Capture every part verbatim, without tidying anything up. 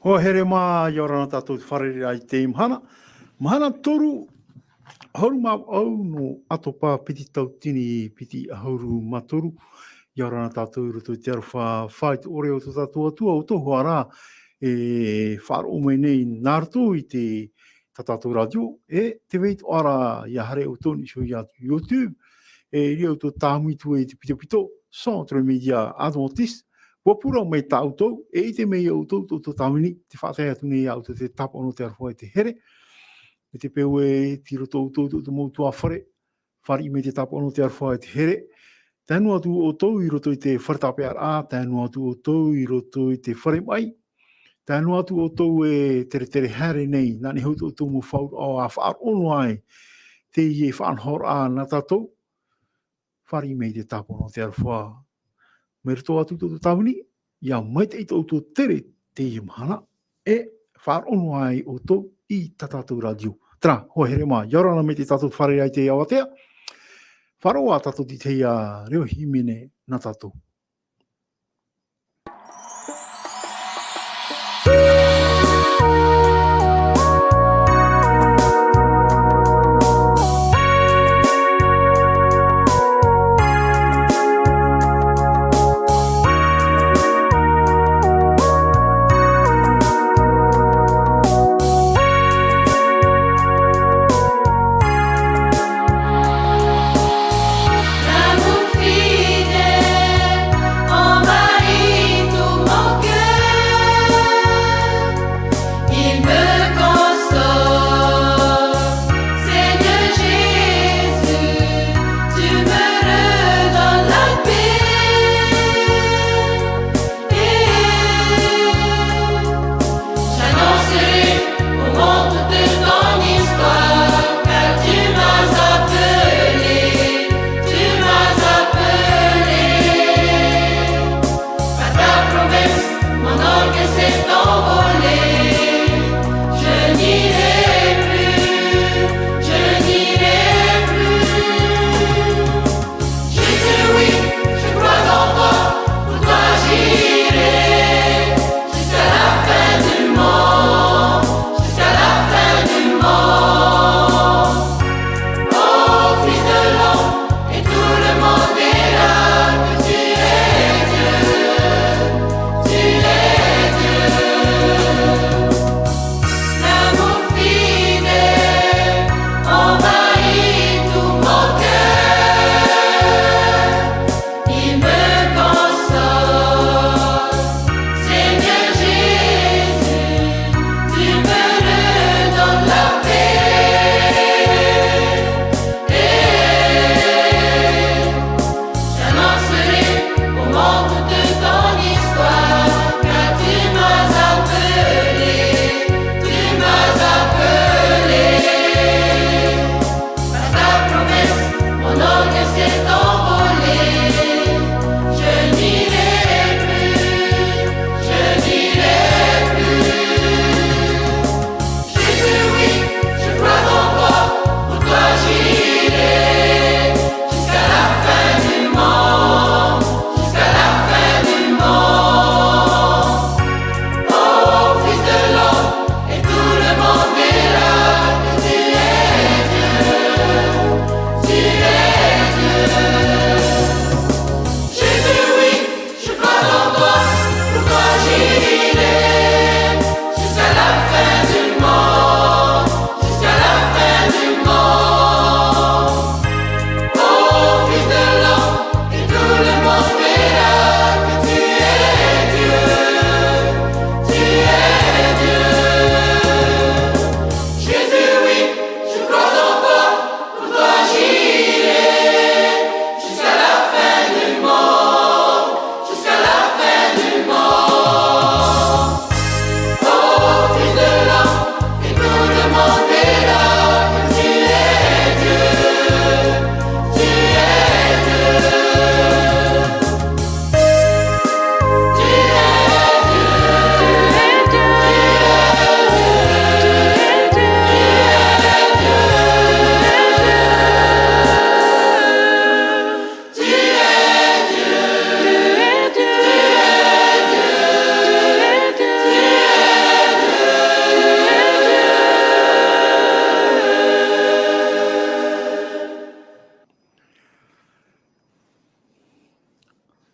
Hoa here mā, ʻia ora na tātou i te fārereiraʻa i teie mahana. Mahana toru, ʻahuru mā vaʻu nō ʻAtopa, piti tauatini piti ʻahuru mā toru. ʻIa ora na tātou i roto i te aroha faʻaitoito o tō tātou Atua, ʻo tō hoa ra e faʻaroʻo mai nei nā roto i te tā tātou rātio, e te vai atoʻa ra, ʻia haere ʻoutou i niʻa iho i YouTube, e ʻia ʻoutou tāmau atu i te pitopito, Centre Média Adventiste, ʻua purau mai tā ʻoutou, e ʻite mai ʻoutou, tō ʻoutou tāvini, tē faʻatae atu nei ia ʻoutou te tāpaʻo nō te aroha e te here, e te peu e tei roto ʻoutou, tō ʻoutou mau ʻutuāfare, fāriʻi mai te tāpaʻo nō te aroha e te here. Tae noa atu ʻoutou i roto i te fare tāpeʻaraʻa, tae noa atu ʻoutou i roto i te fare maʻi, tae noa atu ʻoutou e teretere haere nei, nā niʻa iho tō ʻoutou mau faʻaroʻo ʻa faʻaroʻo noa ai teie faʻanahoraʻa nā tātou, fāriʻi mai te tāpaʻo nō te aroha. Mai roto atu tō ʻoutou tāvini, ʻia maitaʻi tō ʻoutou tere teie mahana, e faʻaroʻo noa ai ʻoutou i tā tātou rātio. Terā, hoa here mā, ʻia ora na mai te tātou fārereiraʻa i teie ʻāvatea. Faʻaroʻo ā tātou i teie reo hīmene nā tātou.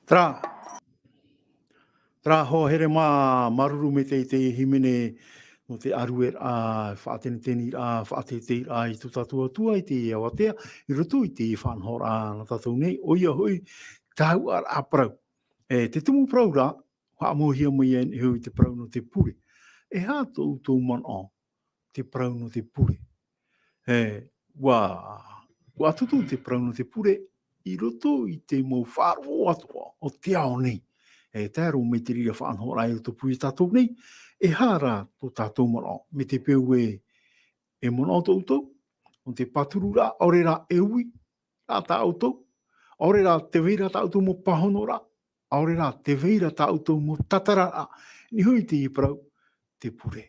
Terā, terā hoa here mā, māuruuru maitaʻi te hīmene nō te ʻārueraʻa, faʻateniteniraʻa, faʻateiteiraʻa i tō tātou Atua i teie avatea, i roto i te faʻanahoraʻa nā tātou nei, ʻoia hoʻi, te hauʻaraʻa parau. E, te tumu parau ra, haʻamauhia mai ai e niʻa iho i te parau nō te pure. E aha tō ʻoutou manaʻo, te parau nō te pure? E, ʻua, ʻua tutu te parau nō te pure i roto i te mau faʻaroʻo atoʻa o te ao nei. E, tae roa mai te reira faʻanahoraʻa i rotopū ia tātou nei, e aha rā tō tātou manaʻo, mai te peu ē, e manaʻo tō ʻoutou, nō te pāturu ra, ʻaore rā e ui rā tā ʻoutou, ʻaore rā tē vai ra tā ʻoutou mau pāhonoraʻa, ʻaore rā tē vai ra tā ʻoutou mau tātararaʻa, i niʻa iho i teie parau, te pure.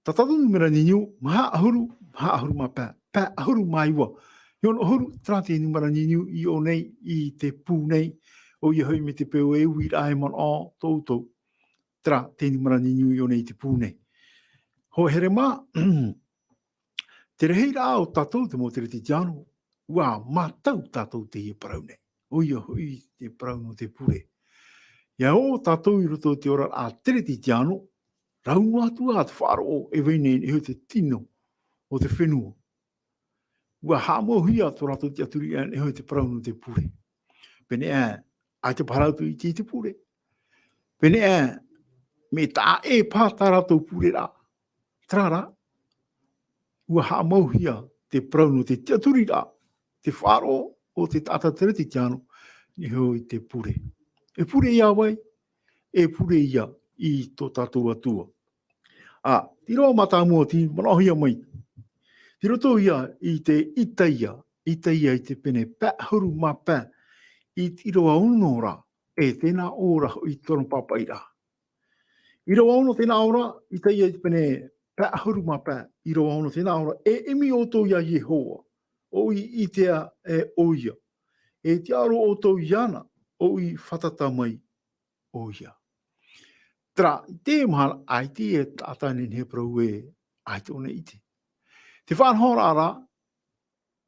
Tā tātou nūmera niuniu, maha ʻahuru, maha ʻahuru mā pae, pae ʻahuru mā iva. I ono ʻahuru, terā te nūmera niuniu i ʻō nei, i te pū nei, ʻoia hoʻi mai te peu e ui ra e manaʻo tō ʻoutou. Terā te nūmera niuniu i ʻō nei i te pū nei. Hoa here mā, te rahiraʻa o tātou te mau Teretitiano, ʻua mātau tātou teie parau nei. ʻOia hoʻi te parau nō te pure. ʻIa ō tātou i roto i te oraraʻa Teretitiano, rau noa atu ā te faʻaroʻo e vai nei i niʻa iho i te tino o te fenua. ʻUa haʻamauhia tō rātou tiʻaturiraʻa i niʻa iho i te parau nō te pure. Pēnei ā, ʻaita paha rātou i ʻite i te pure. Pēnei ā, mea taʻa ʻē paha tā rātou pureraʻa. Terā rā, ʻua haʻamauhia te parau nō te tiʻaturiraʻa, te faʻaroʻo o te taʻata Teretitiano, i niʻa iho i te pure. E pure ia vai, e pure ia i tō tātou Atua. Ā, te ʻīrava mātāmua tei manaʻohia mai. Tei roto ia i te Itaia, Itaia i te pene pae ʻahuru mā pae, i te ʻīrava ono ra, e tē nā ʻō ra hoʻi tōna pāpaʻiraʻa. ʻĪrava ono tē nā ʻō ra, Itaia i te pene pae ʻahuru mā pae, ʻīrava ono tē nā ʻō ra, e ʻimi ʻoutou ia Iehova, ʻo ʻoe i ʻitea e ʻoia. E tiʻaoro ʻoutou iāna, ʻo ʻoe i fātata mai ʻoia. Terā, i teie mahana, ʻaita e taʻata e nehenehe e parau ē, ʻaita ʻōna i ʻite. Te faʻanahoraʻa ra,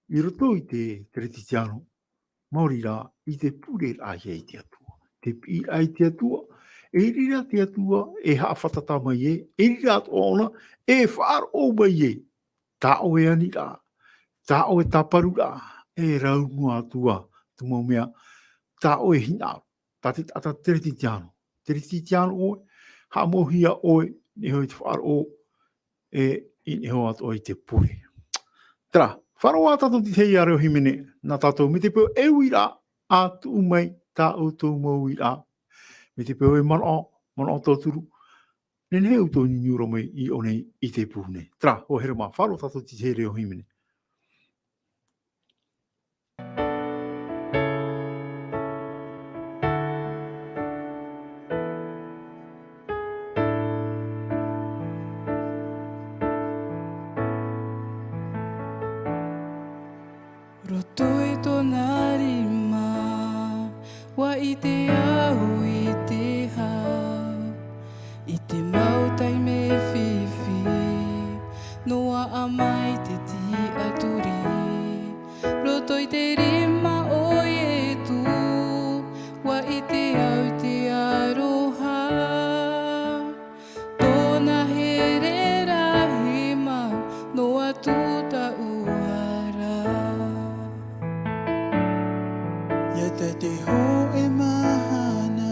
i roto i te Teretitiano, maori rā, i te pureraʻa ia i te Atua. Te piʻiraʻa i te Atua, e riro te Atua, e haʻafātata mai ē, e riro atoʻa ʻōna, e faʻaroʻo mai ē, tā ʻoe aniraʻa, tā ʻoe tāparuraʻa, e rau noa atu ā te mau mea, tā ʻoe hinaʻaro, tā te taʻata Teretitiano. Teretitiano ʻoe, haʻamauhia ʻoe, i niʻa iho i te faʻaroʻo, e i niʻa iho atoʻa i te pure. Terā, faʻaroʻo ā tātou i te tahi reo hīmene, nā tātou mai te peu e ui ra, ʻa tuʻu mai tā ʻoutou mau uiraʻa. Mai te peu e manaʻo, manaʻo tauturu, nehenehe ʻoutou e niuniu roa mai i ʻō nei i te pū nei. Terā, hoa here mā, faʻaroʻo tātou i te tahi reo hīmene. Roto i tōna rima, ʻua ʻite au i te hau. I te mau taime fifi, noa mai te tiʻaturi. Roto i te rima o Ietu, ʻua ʻite au i te aroha. Tōna here rahi mau, noa atu taʻu hara. ʻIa tae te hōʻē mahana,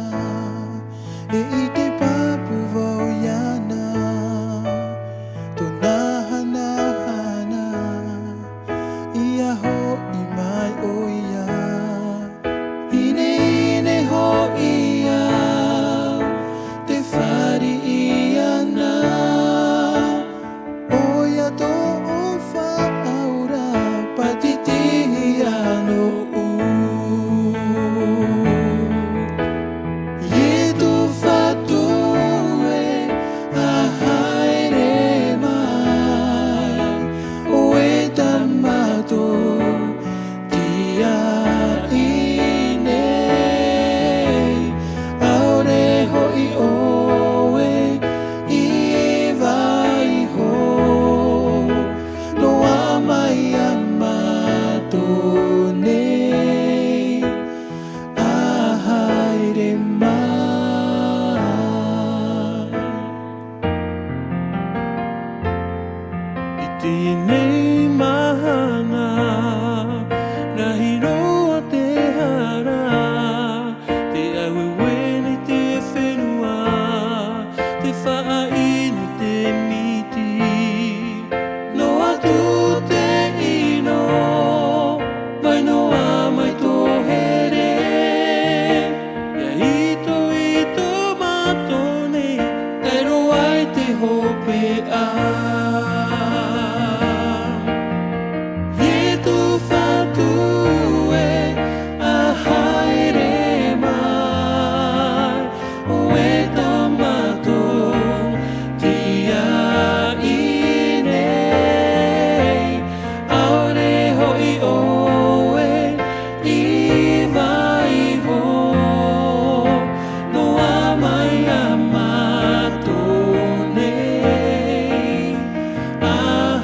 e ʻite pāpū vau iāna. Tōna hanahana, ʻia hoʻi mai ʻoia. Ineine hoʻi Tēnei mahana, rahi roa te hara, te aueue nei te fenua, te faʻaʻī nei te miti. Noa atu te ʻino, mai noa mai tō here. ʻIa itoito mātou nei, tae roa i te hopeʻa. Ietu Fatu e, ʻa haere mai, ʻoe tā mātou tiaʻi nei. ʻAore hoʻi ʻoe i vaiho, noa mai iā mātou nei, ʻa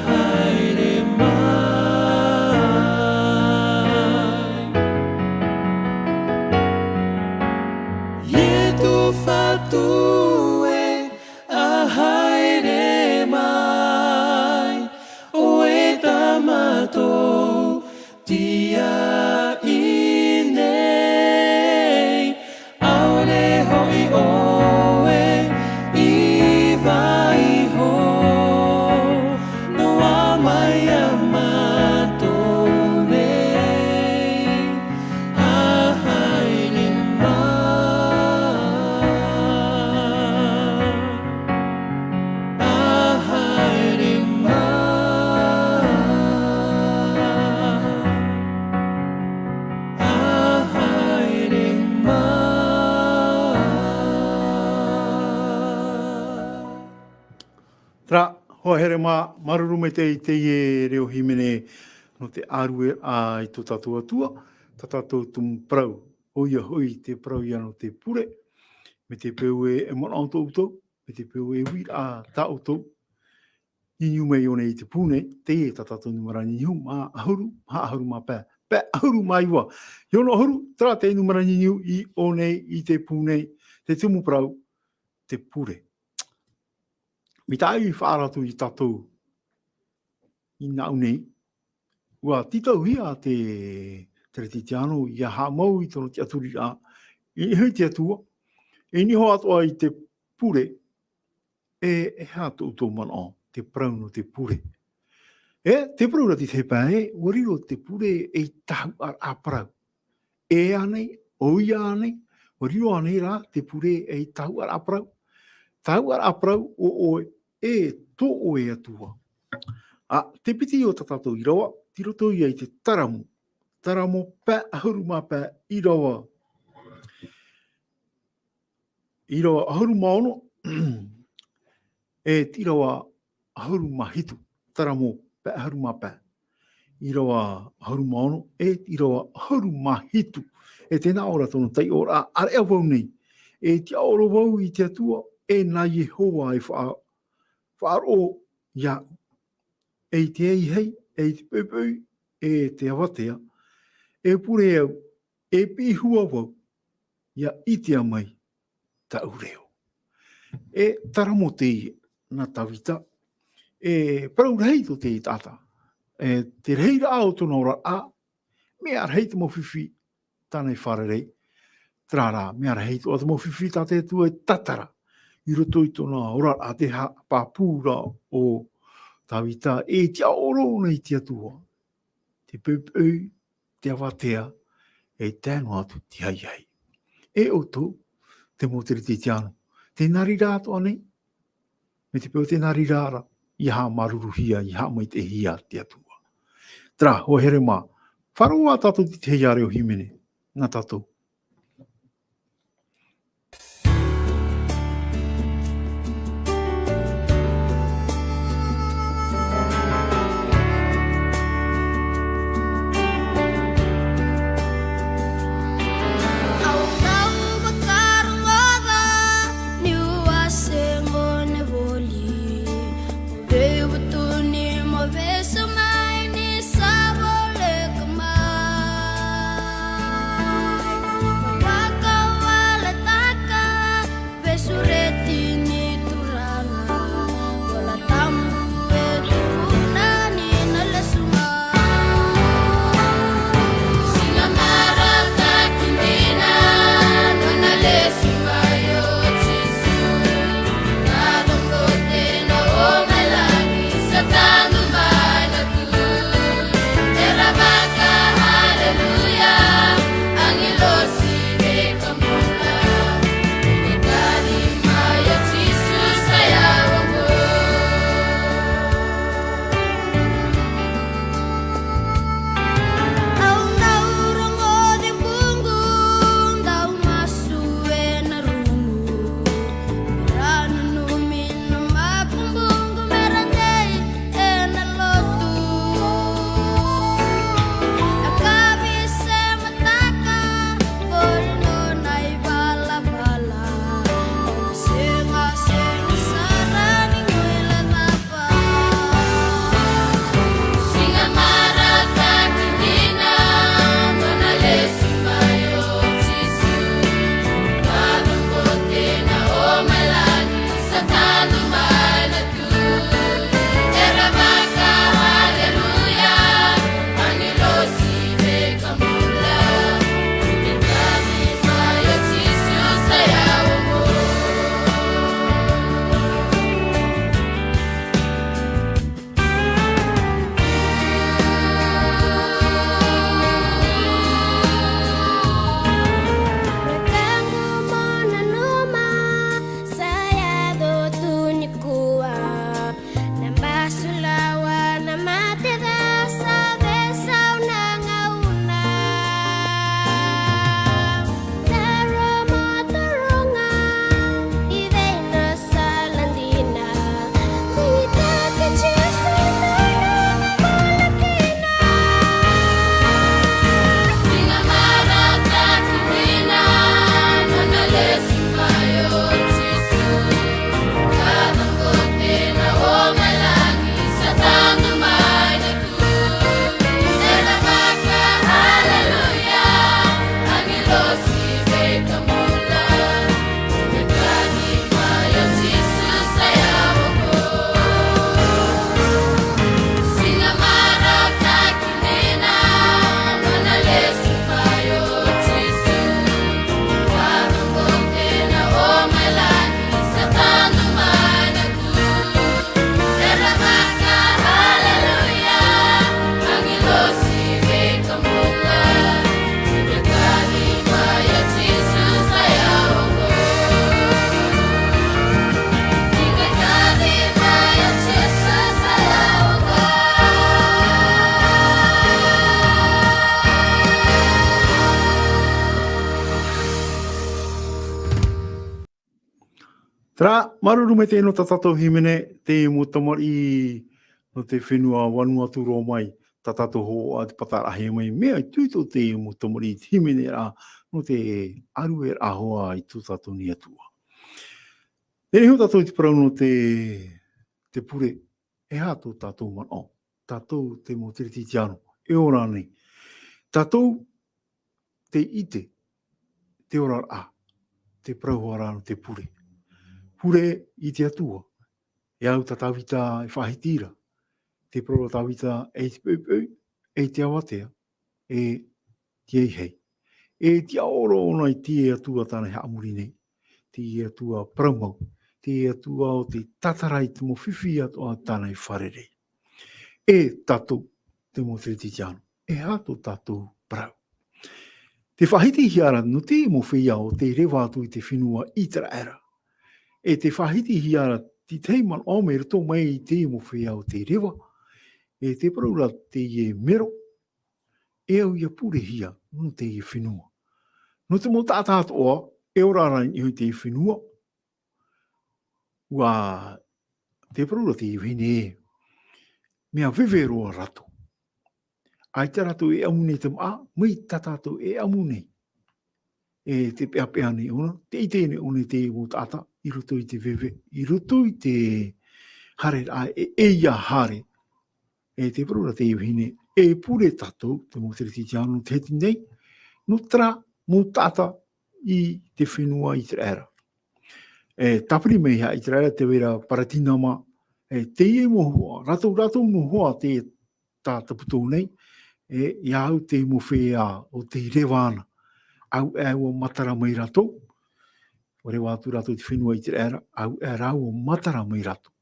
haere mai. Ietu Fatu e, ʻa haere mai, ʻoe tā mātou tiaʻi nei. ʻAore hoʻi ʻoe i vaiho, noa mai iā mātou nei, ʻa haere mai, ʻa haere mai, ʻa haere mai. Terā, hoa here mā, māuruuru maitaʻi i teie reo hīmene nō te ʻārueraʻa i tō tātou Atua, tā tātou tumu parau, ʻoia hoʻi te parau ïa nō te pure, mai te peu e, e manaʻo atoʻa ʻoutou, mai te peu e uiraʻa tā ʻoutou, i niu mai i ʻō nei i te pū nei, teie tā tātou nūmera niniu, maha ʻahuru, maha ʻahuru mā pae, pae ʻahuru mā iva. I ono ʻahuru, terā te nūmera niniu i ʻō nei i te pū nei, te tumu parau, te pure. Mai tā ʻoe i faʻaara atu iā tātou i nāʻu nei, ʻua tītauhia te Teretitiano ʻia haʻamau i tōna tiʻaturiraʻa, i niʻa i te Atua, i niʻa atoʻa i te pure, e, e aha tō ʻoutou manaʻo, te parau nō te pure. E, te parau ra i teie pae, ʻua riro te pure ei tahuʻaraʻa parau. E ānei, ʻoia ānei, ʻua riro ānei rā te pure ei tahuʻaraʻa parau. Tahuʻaraʻa parau ʻo ʻoe, e tō ʻoe Atua. ʻA, te piti o tā tātou ʻīrava, tei roto ïa i te Taramo. Taramo pae ʻahuru mā pae ʻīrava. ʻĪrava ʻahuru mā ono, e te ʻīrava ʻahuru mā hitu, Taramo pae ʻahuru mā pae. ʻĪrava ʻahuru mā ono, e te ʻīrava ʻahuru mā hitu. E tē nā ʻō ra tōna taiʻoraʻa, ʻāreʻa vau nei. E tiʻaoro vau i te Atua, e nā Iehova e faʻa-, faʻaroʻo iāʻu. E i te ʻahiʻahi, e i te poʻipoʻi, e te avatea, e pure au, e piʻihua vau, ʻia ʻitea mai tāʻu reo. E Taramo teie nā Tavita, e parau rahi tō te taʻata. E te rahiraʻa o tōna oraraʻa, mea rahi te mau fifi tāna i fārerei. Terā rā, mea rahi atoʻa te mau fifi tā te Atua e tatara i roto i tōna oraraʻa, te haʻapāpū ra o Tavita, e tiʻaoro nei i te Atua. Te poʻipoʻi, te avatea, e tae noa atu te ʻahiʻahi. E ʻoutou, te mau Teretitiano, tē nā reira atoʻa nei, mai te peu tē nā reira ra, ʻia haʻamāuruuruhia, ʻia haʻamaitaʻihia te Atua. Terā, hoa here mā, faʻaroʻo tātou i teie reo hīmene, nā tātou. Terā, māuruuru maitaʻi nō tā tātou hīmene, te mau tamariʻi nō te fenua Vanuatu roa mai, tā tātou hōhoʻa te pataraʻa mai, mea itoito te mau tamariʻi te hīmene rā, nō te ʻārueraʻa hoʻi i tō tātou nei Atua. Tē nei hoʻi tātou i te parau nō te, te pure, e aha tō tātou manaʻo, tātou te mau Kerisetiano, e ora nei. Tātou te ʻite, te oraraʻa, te parau hoʻi rā nō te pure. Pure i te Atua, e au tā Tāvita e faʻahiti ra, te parau a Tāvita e i te poʻipoʻi, e i te avatea, e te aihai. E tiʻaoro ʻōna i te Atua tāna i haʻamori nei, te Atua parau mau, te Atua o te tātara i te mau fifi atoʻa tāna i fārerei. E tātou, te mau Kerisetiano, e aha tō tātou parau. Tē faʻahitihia ra nō te mau feiā o tei reva atu i te fenua ʻĪteraʻera. E tē faʻahitihia ra te tahi manaʻo mai roto mai i te mau feiā o tei reva. E te parau ra teie mero, e au ʻia purehia nō teie fenua. Nō te mau taʻata atoʻa, e ora ra i niʻa i teie fenua, ʻua, te parau ra teie vahine ē, mea veve roa rātou. ʻAita rātou e ʻamu nei te māʻa, mai tā tātou e ʻamu nei. E te peʻapeʻa nei ʻōna, te ʻite nei ʻōna i te mau taʻata, i roto i te veve, i roto i te haereraʻa, e, e ʻia haere. E te parau ra teie vahine, e pure tātou, te mau Kerisetiano, te hiti nei, nō terā mau taʻata i te fenua ʻĪteraʻera. E tāpiri mai ia ʻĪteraʻera, tē vai ra Paletinama, e teie mau hoa, rātou, rātou noa hoa te tā Taputou nei, e, ʻia au te mau feiā o tei reva ana. Au, e, ʻua matara mai rātou, ʻua reva atu rātou i te fenua ʻĪteraʻera, au, e, rāua matara mai rātou.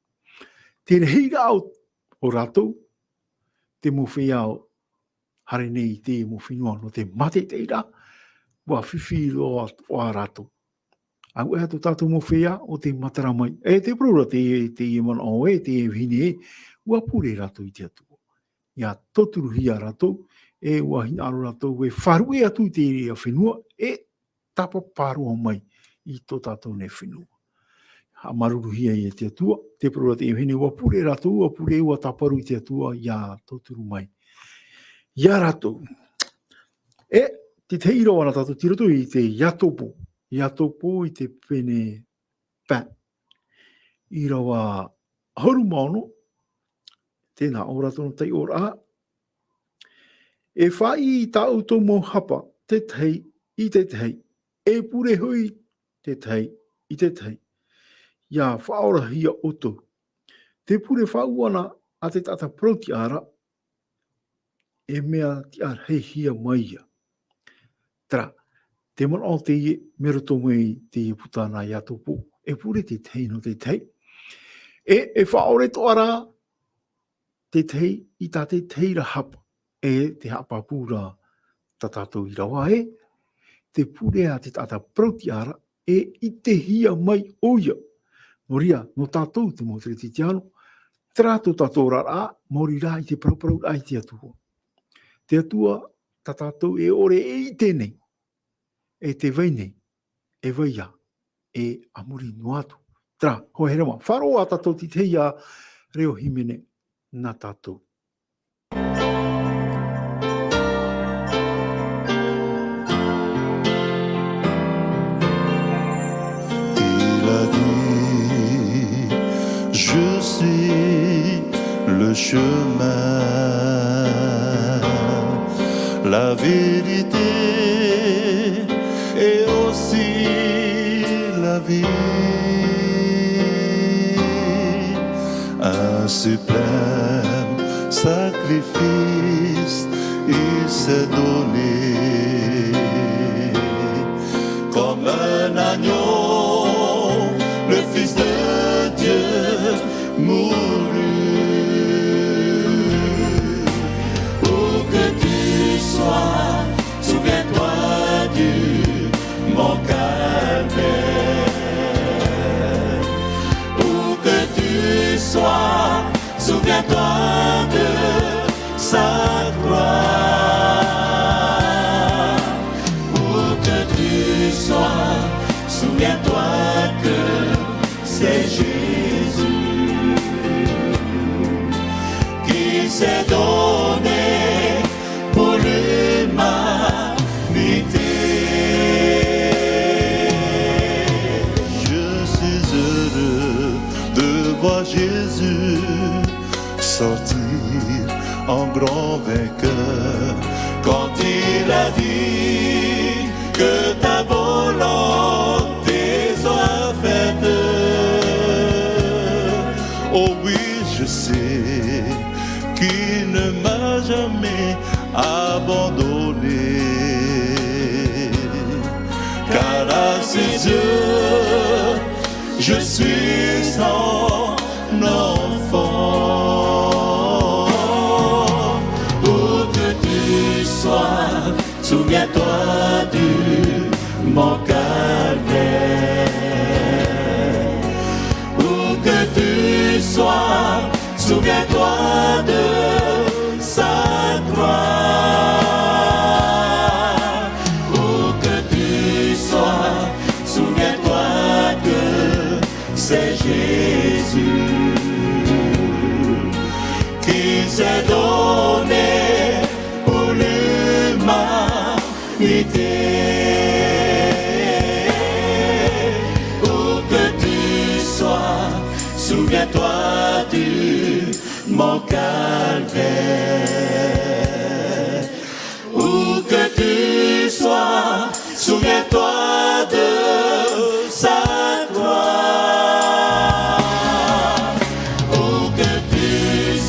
Te rahiraʻa o, o rātou, te mau feiā o haere nei i te mau fenua nō te mātaʻitaʻiraʻa, ʻua fifi roa atoʻa rātou. Au, e tō tātou mau feiā o tei matara mai. E te parau ra te, te manaʻo ē, te vahine ē, ʻua pure rātou i te Atua. ʻIa tauturuhia rātou, e ʻua hinaʻaro rātou e faʻaruʻe atu i te fenua, e tāpapa roa mai i tō tātou nei fenua. Haʻamāuruuruhia e te Atua, te parau ra te vahine, ʻua pure rātou, ʻua pure, ʻua tāparu i te Atua, ʻia tauturu mai ia rātou. E, te tahi ʻīrava nā tātou tei roto i te Iakobo, Iakobo i te pene pae. ʻĪrava ʻahuru mā ono, tēnā ʻo rātou nō taiʻoraʻa. E faʻaʻī tā ʻoutou mau hapa, te tahi i te tahi, e pure hoʻi te tahi i te tahi, ʻia faʻaorahia ʻoutou. Te pure faʻaʻū ʻana a te taʻata parau-tiʻa ra, e mea tiʻa rahi hia mai ia. Terā, te manaʻo teie, mai roto mai teie puta nā Iakobo, e pure te tahi nō te tahi. E, e faʻaʻore atoʻa ra te tahi i tā te tahi ra hapa. E te haʻapāpū ra tā tātou ʻīrava ē, te pure a te taʻata parau-tiʻa ra, e ʻitehia mai ʻoia. Nō reira, nō tātou te mau Kerisetiano, terā tō tātou oraraʻa, maori rā i te parauparauraʻa i te Atua. Te Atua, tā tātou e ʻore e ʻite nei, e tē vai nei, e vai ā, e a muri noa atu. Terā, hōʻē here mā, faʻaroʻo ā tātou i te tahi reo hīmene nā tātou. Il a dit, je suis le chemin, la vérité et aussi la vie. Un suprême sacrifice, il s'est donné comme un agneau, le Fils de Dieu mourut. Où que tu sois, souviens-toi du mont Calvaire. Où que tu sois, souviens-toi de sa croix. Où que tu sois, souviens-toi que s'est donné pour l'humanité. Je suis heureux de voir Jésus sortir en grand vainqueur quand il a dit que ta volonté soit faite. Oh oui, je sais qu'il ne m'a jamais abandonné, car à ses yeux, je suis son enfant. Où que tu sois, souviens-toi du mont Calvaire. Où que tu sois, souviens-toi de sa croix. Où que tu sois, souviens-toi que c'est Jésus qui s'est donné pour l'humanité. Où que tu sois, souviens-toi du mont Calvaire. Où que tu sois, souviens-toi de sa croix. Où que tu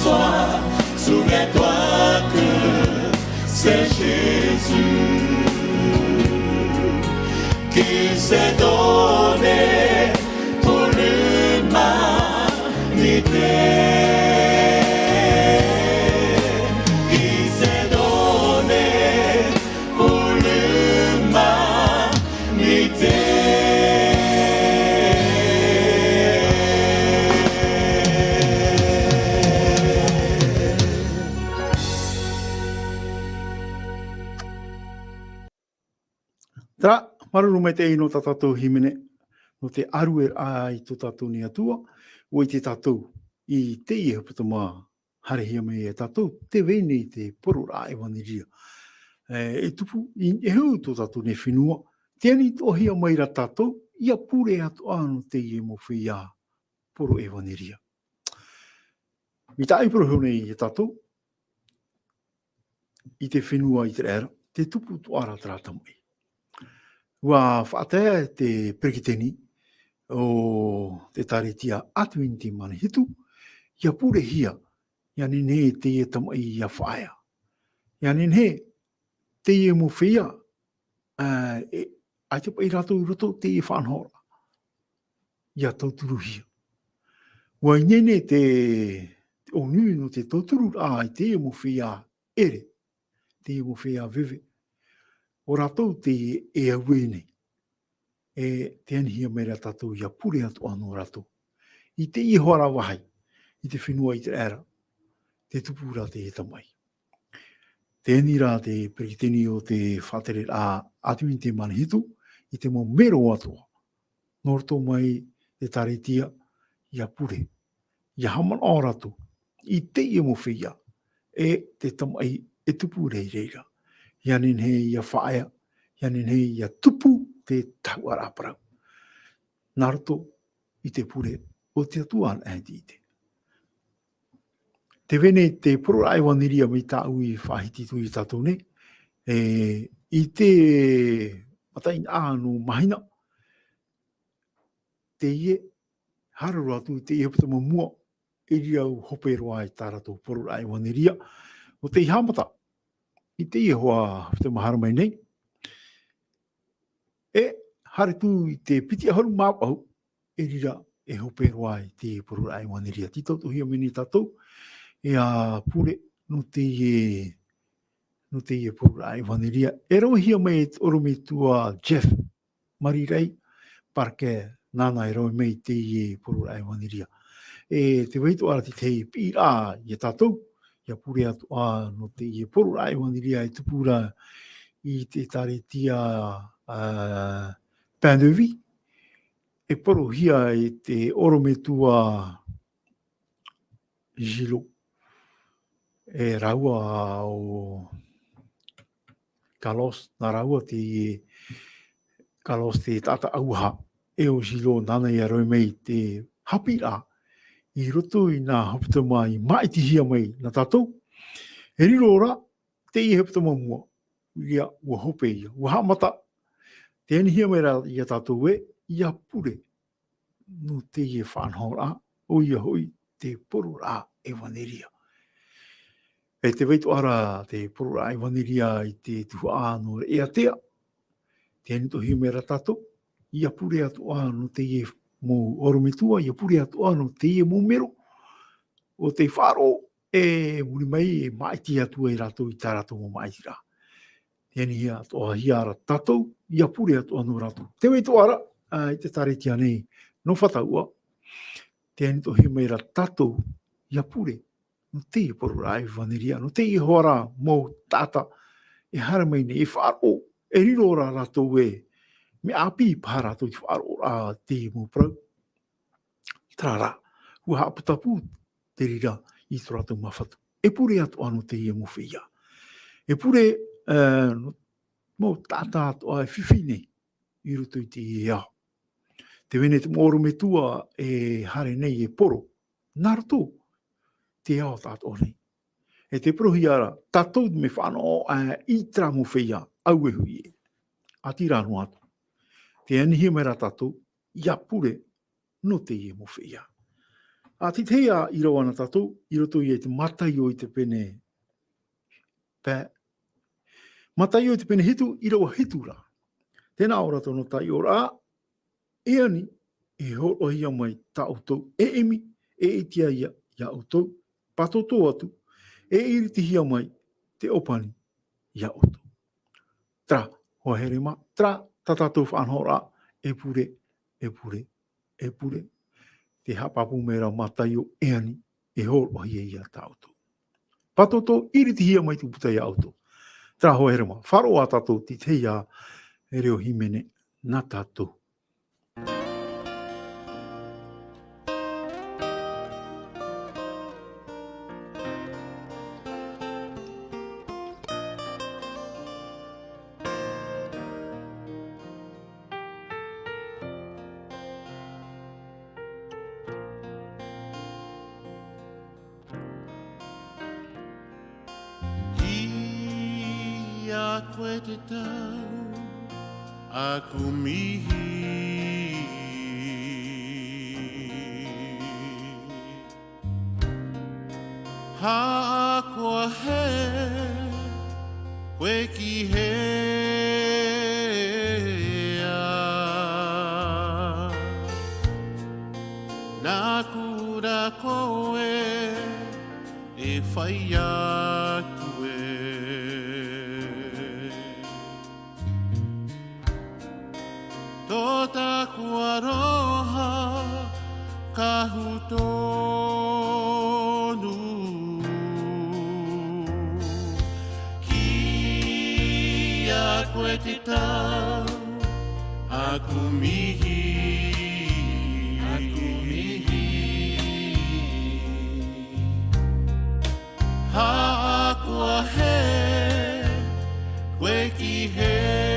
sois, souviens-toi que c'est Jésus qui s'est donné pour l'humanité, qui s'est donné pour l'humanité. Terā, māuruuru maitaʻi nō tā tātou hīmene, nō te ʻārueraʻa i tō tātou nei Atua, ʻua ʻite tātou i teie hepetoma haerehia mai e tātou, tē vai nei te poroʻraʻa ʻevaneria. E, e tupu, i, e hau tō tātou nei fenua, tē ani atoʻahia mai ra tātou, ʻia pure atoʻa nō teie mau feiā poro ʻevaneria. Mai tāʻu i parau iho nei ia tātou, i te fenua ʻĪteraʻera, tē tupu atoʻa ra terā tamaʻi. ʻUa faʻatae te peretiteni o te ʻĒtārētia Adventist Manahitu, ʻia purehia, ʻia nehenehe teie tamaʻi ʻia faʻaea. ʻIa nehenehe teie mau feiā, ā, e, ʻaita paʻi rātou i roto i teie faʻanahoraʻa ʻia tauturuhia. ʻUa ineine te, te ʻōnui nō te tautururaʻa i teie mau feiā ʻere, teie mau feiā veve. ʻO rātou teie e auē nei. E tē anihia mai ra tātou ʻia pure atoʻa nō rātou. I teie hoʻi ra vāhi, i te fenua ʻĪteraʻera, tē tupu ra teie tamaʻi. Tē ani ra te peretiteni o te faʻatereraʻa Adventist Manahitu, i te mau mero atoʻa. Nō roto mai te ʻĒtārētia, ʻia pure, ʻia haʻamanaʻo rātou i teie mau feiā, e te tamaʻi e tupu ra i reira. ʻIa nehenehe ʻia faʻaea, ʻia nehenehe ʻia tupu te tahuʻaraʻa parau. Nā roto i te pure o te Atua anaʻe i te ʻite. Tē vai nei te poroʻraʻa ʻevaneria mai tāʻu i faʻahiti atu ia tātou nei, e, i te mataʻeinaʻa nō Mahina, teie, haere roa atu i teie hepetoma mua, i reira ʻua hope roa ai tā rātou poroʻraʻa ʻevaneria, ʻo tei haʻamata, i teie hoʻi hepetoma haere mai nei, e haere atu i te piti ʻahuru mā vaʻu, i reira e hope roa ai te poroʻraʻa ʻevaneria. Tē tauturu hia mai nei tātou, ʻia pure nō teie, nō teie poroʻraʻa ʻevaneria. E rave hia mai e te ʻorometua Jeff Marirai Parker, nāna e rave mai i teie poroʻraʻa ʻevaneria. E tē vai atoʻa ra te tahi piʻiraʻa ia tātou, ʻia pure atoʻa nō teie poroʻraʻa ʻevaneria e tupu ra i te ʻĒtārētia, ā, Pain de Vie, e parauhia e te ʻorometua Gillot. e rāua ʻo Carlos, nā rāua te, Carlos te taʻata auaha, e ʻo Gilles nāna ia roaʻa mai te haʻapiʻiraʻa, i roto i nā hepetoma i māʻitihia mai nā tātou, e riro ra, teie hepetoma mua, ʻoia, ʻua hope ia, ʻua haʻamata, tē anihia mai ra ia tātou ē, ʻia pure, nō teie faʻanahoraʻa, ʻoia hoʻi te poroʻraʻa ʻevaneria. E tē vai atoʻa ra te poroʻraʻa ʻevaneria i te tuhaʻa nō Reʻeatea, tē ani atoʻahia mai ra tātou, ʻia pure atoʻa nō teie mau ʻorometua, ʻia pure atoʻa nō teie mau mero, ʻo tē faʻaroʻo, e muri mai, e māʻiti atu ai rātou i tā rātou mau māʻitiraʻa. Tē anihia atoʻahia ra tātou, ʻia pure atoʻa nō rātou. Tē vai atoʻa ra, ā, i te ʻĒkālesia nei, nō Fataua, tē ani atoʻahia mai ra tātou, ʻia pure, nō teie poroʻraʻa ʻevaneria, nō teie hoʻi ra mau taʻata, e haere mai nei, e faʻaroʻo, e riro ra rātou ē, mea ʻāpī paha rātou i te faʻaroʻoraʻa i teie mau parau. Terā rā, ʻua haʻaputapū te reira i tō rātou māfatu. E pure atoʻa nō teie mau feiā. E pure, ā, nō, mau taʻata atoʻa e fifi nei i roto i teie ao. Tē vai nei te mau ʻorometua e haere nei e poro, nā roto i te ao tāʻātoʻa nei. E tē parauhia ra, tātou mea faʻanaho, ā, i terā mau feiā, auē hoʻi ē. ʻĀtīrā noa atu. Tē anihia mai ra tātou, ʻia pure, nō teie mau feiā. ʻA te tahi ā, ʻīrava na tātou, i roto ia i te Mataio i te pene, pā, Mataio i te pene hitu, ʻīrava hitu ra. Tē nā ʻō ra tōna taiʻoraʻa, e ani, e hōroʻahia mai tā ʻoutou, e ʻimi, e ʻite ia, ia ʻoutou, pātōtō atu, e iritihia mai te ʻōpani ia ʻoutou. Terā, hoa here mā, terā, tā tātou faʻanahoraʻa, e pure, e pure, e pure. Tē haʻapāpū mai ra Mataio e ani, e hōroʻahia ia tā ʻoutou. Pātōtō, iritihia mai te puta ia ʻoutou. Terā, hoa here mā, faʻaroʻo ā tātou i te tahi ā reo hīmene nā tātou. Ia koe te tau aku mihi. Haʻakoa hē koe ki hea. Nā kura koe e fai atu ē. Tō tāku aroha kahu tonu. Ki a koe te tau aku mihi. Aku mihi. Haʻakoa hē koe ki hea.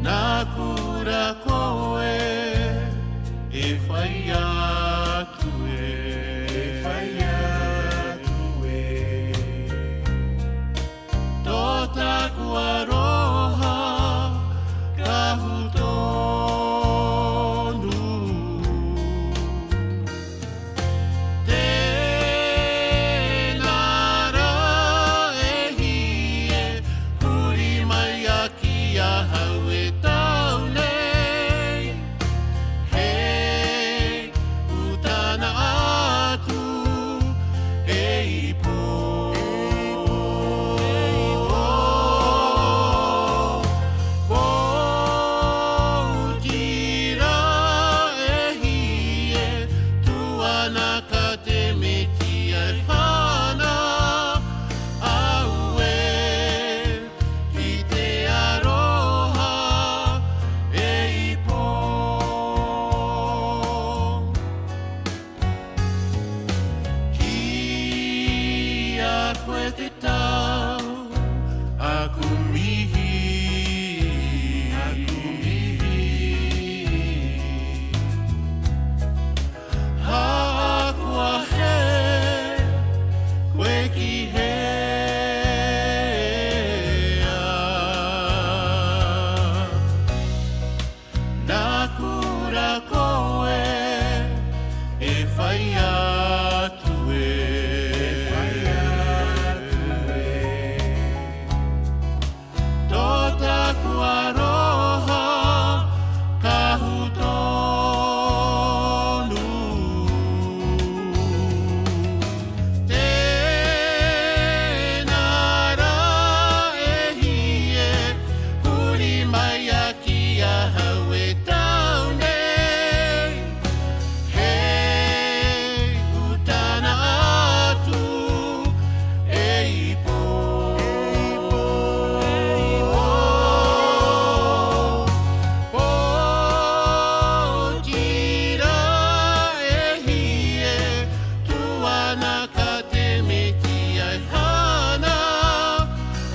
Nā kura koe e fai atu ē. E fai atu ē. Tō tāku aroha kahu tonu. Tēnā rā e hia, huri mai a ki ahau e tau nei, Koe e fai atu e. Tō tāku aroha ka hau tonu. Tēnā rā e hia, huri mai a ki ahau e tau nei. Hei utana atu e ipo. Pōtira e hia, tuana ka te Metia e hana.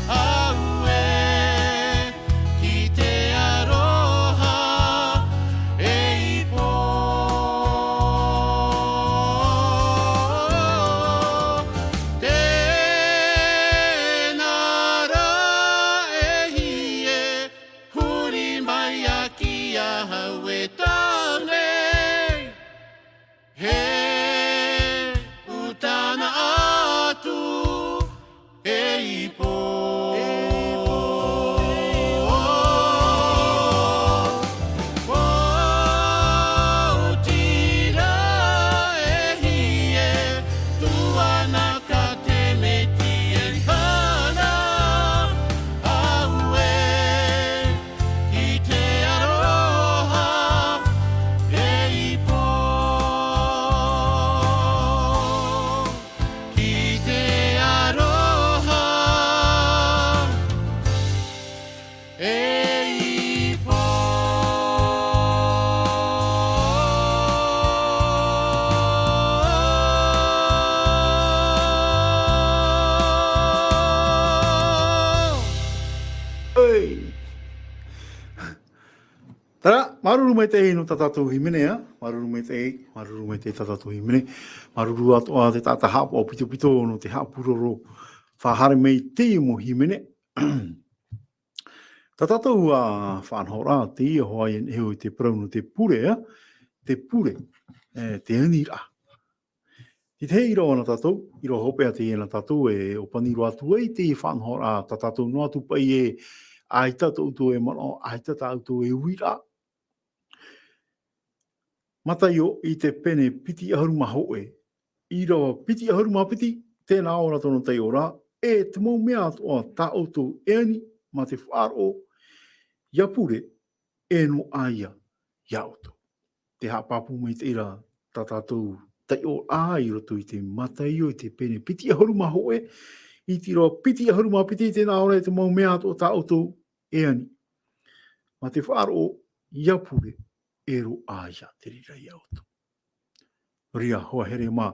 Auē, ki te aroha e ipo. Tēnā rā e hia, huri mai a ki ahau e tau nei. Hei utana atu e ipo. Pōtira e hia, tuana ka te Metia e hana. Auē, ki te aroha e ipo. Ki te aroha e ipo. Ei. Terā, māuruuru maitaʻi nō tā tātou hīmene, ā? Māuruuru maitaʻi, māuruuru maitaʻi tā tātou hīmene. Māuruuru atoʻa te taʻata haʻapaʻo pitopito nō te haʻapūroro faʻahaere mai i teie mau hīmene. Tā tātou, ā, faʻanahoraʻa, teie hoʻi e hiʻo i te parau nō te pure, ā? Te pure, e, te aniraʻa. Tē ʻite ra vau nā tātou, ʻīrava hopeʻa teie nā tātou e ʻōpani roa atu ai teie faʻanahoraʻa, tā tātou noa atu paʻi e ʻaita tō ʻoutou e manaʻo, ʻaita tā ʻoutou e uiraʻa. Mataio i te pene piti ʻahuru mā hōʻē, ʻīrava piti ʻahuru mā piti, tē nā ʻō ra tōna taiʻoraʻa, e te mau mea atoʻa tā ʻoutou e ani, mā te faʻaroʻo, ʻia pure, e noaʻa ïa iā ʻoutou. Tē haʻapāpū maitaʻi ra tā tātou taiʻoraʻa i roto i te Mataio i te pene piti ʻahuru mā hōʻē, i te ʻīrava piti ʻahuru mā piti, tē nā ʻō ra, e te mau mea atoʻa tā ʻoutou e ani, mā te faʻaroʻo, ʻia pure, e noaʻa ïa te reira iā ʻoutou. Nō reira, hoa here mā,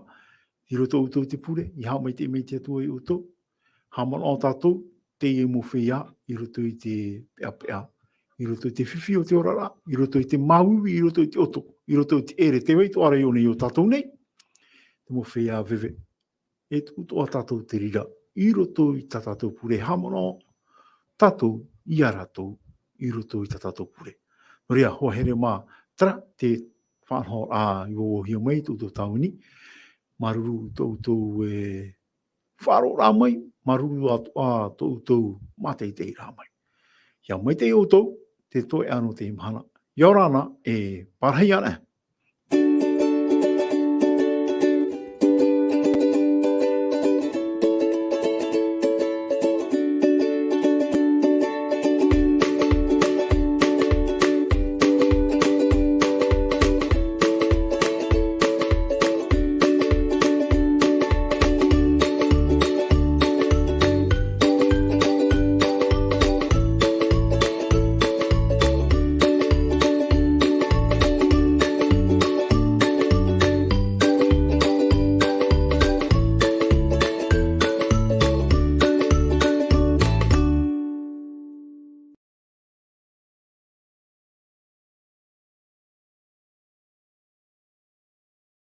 i roto ʻoutou te pure, ʻia haʻamaitaʻi mai te Atua iā ʻoutou. Haʻamanaʻo tātou, teie mau feiā, i roto i te peʻapeʻa, i roto i te fifi o te oraraʻa, i roto i te māuiui, i roto i te ʻoto, i roto i te ʻere, tē vai atoʻa ra i ʻō nei iā tātou nei, te mau feiā veve. E tuʻu atoʻa tātou te reira, i roto i tā tātou pure, haʻamanaʻo tātou iā rātou, i roto i tā tātou pure. Nō reira, hoa here mā, terā te faʻanahoraʻa i vauvauhia mai i tō ʻoutou tāvini, māuruuru tō ʻoutou e faʻaroʻo ra mai, māuruuru atoʻa tō ʻoutou mātaʻitaʻiraʻa mai. ʻIa maitaʻi ʻoutou, te toeʻa nō teie mahana. ʻIa ora na, e pārahi ana.